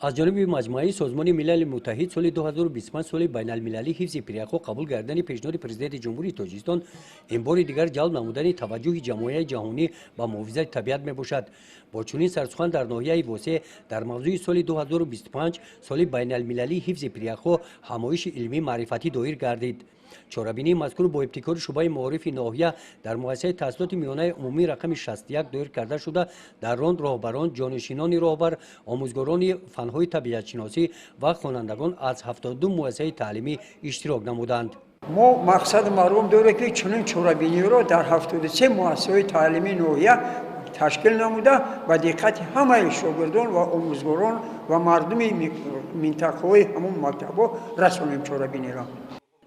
Аз ҷониби маҷмӯаи Созмони Милали Муттаҳид соли 2025 соли байналмилалии ҳифзи пиряхҳо қабул гардидани пешниҳоди Президенти Ҷумҳурии Тоҷикистон ин бори дигар ҷалб намудани таваҷҷӯҳи ҷамъияи ҷаҳонӣ ба муҳофизати табиат мебошад. Бо чунин сарсухан дар ноҳияи Восеъ дар мавзӯи соли 2025 соли байналмилалии ҳифзи пиряхҳо ҳамоиши илмӣ маърифатӣ доир гардид. Чорабинии мазкур бо ибтикори шӯъбаи маорифи ноҳия дар муассисаи таҳсилоти миёнаи умумӣ рақами 61 доир карда шуда, дар он роҳбарон, ҷонишинони роҳбар, омӯзгорони фанҳои табиатшиносӣ ва хонандагон аз 72 муассисаи таълимӣ иштирок намуданд. Мо мақсади маълум дорем, ки чунин чорабиниро дар 73 муассисаҳои таълимии ноҳия ташкил намуда, ба диққати ҳамаи шогирдон ва омӯзгорон ва мардуми минтақаҳои ҳамон мактабҳо расонем чорабиниро.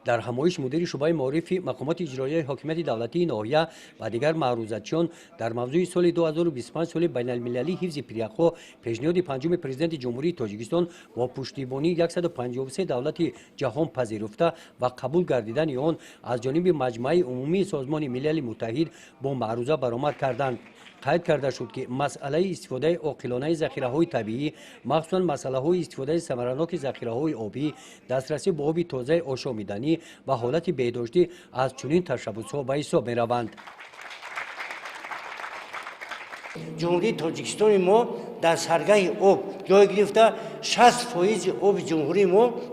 Дар ҳамоиш мудири шӯъбаи маорифи мақомоти иҷроияи ҳокимияти давлатии ноҳия ва дигар маърузатчиён дар мавзӯи соли 2025 соли байналмилалии ҳифзи пиряхҳо пешниҳоди панҷуми Президенти Ҷумҳурии Тоҷикистон бо пуштибонии 153 давлати ҷаҳон пазируфта ва қабул гардидани он аз ҷониби Маҷмӯаи умумии Созмони Милали Муттаҳид бо маъруза баромад карданд. Қайд карда шуд, ки масъалаи истифодаи оқилонаи захираҳои табиӣ, махсусан масъалаҳои истифодаи самараноки захираҳои обӣ, дастрасӣ ба оби тозаи ошомиданӣ ва ҳолати беҳдоштӣ аз чунин ташаббусҳо ба ҳисоб мераванд. Ҷумҳурии Тоҷикистони мо дар саргаҳи об ҷой гирифта, 60% оби ҷумҳурии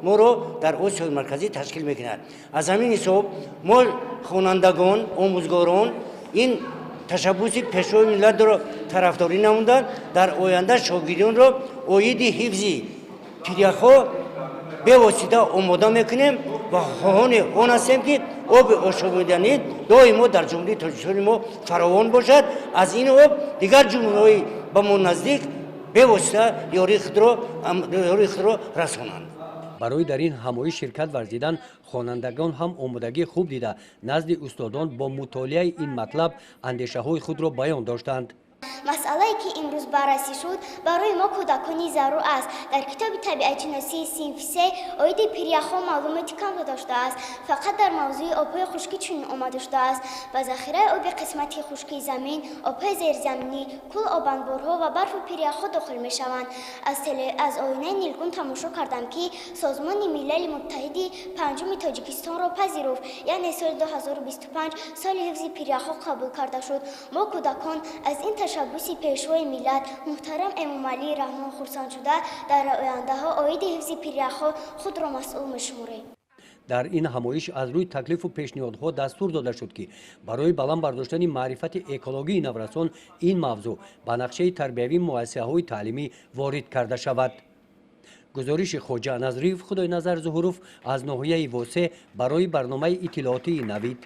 моро дар Осиёи Марказӣ ташкил мекунад. Аз ҳамин ҳисоб мо хонандагон, омӯзгорон ин ташаббуси Пешвои миллатро тарафдорӣ намуданд, дар оянда шогирдонро оиди ҳифзи пиряхҳо бевосита омода мекунем ва хоҳони он ҳастем, ки оби ошомиданӣ доимо дар Ҷумҳурии Тоҷикистони мо фаровон бошад. Аз ин об дигар ҷумҳуриҳои ба мо наздик бевосита ёрии худро расонанд. Барои дар ин ҳамоиш ширкат варзидан хонандагон ҳам омодагии хуб дида, назди устодон бо мутолиаи ин матлаб андешаҳои худро баён доштанд. Масъалае, ки имрӯз баррасӣ шуд, барои мо кӯдакони зарур аст. Дар китоби табиатшиносии синфи се оиди пиряхҳо маълумоти кам дода шудааст. Фақат дар мавзӯи обҳои хушкӣ чунин омада шудааст: ба захираи оби қисмати хушкии замин обҳои зеризаминӣ, кӯл, обанборҳо ва барфу пиряхҳо дохил мешаванд. Аз оинаи нилгун тамошо кардам, ки Созмони Милали Муттаҳиди панҷуми Тоҷикистонро пазируфт, яъне соли 2025 соли ҳифзи пиряхҳо қабул карда шуд. Мо кӯдакон аз ин ташаббуси Пешвои миллат муҳтарам Эмомалӣ Раҳмон хурсанд шуда, дар ояндаҳо оиди ҳифзи пиряхҳо худро масъул мешуморем. Дар ин ҳамоиш аз рӯи таклифу пешниҳодҳо дастур дода шуд, ки барои баланд бардоштани маърифати экологии наврасон ин мавзӯъ ба нақшаи тарбиявии муассисаҳои таълимӣ ворид карда шавад. Гузориши Хоҷа Назриев, Худойназар Зуҳуров аз ноҳияи Восеъ барои барномаи иттилоотии Навид.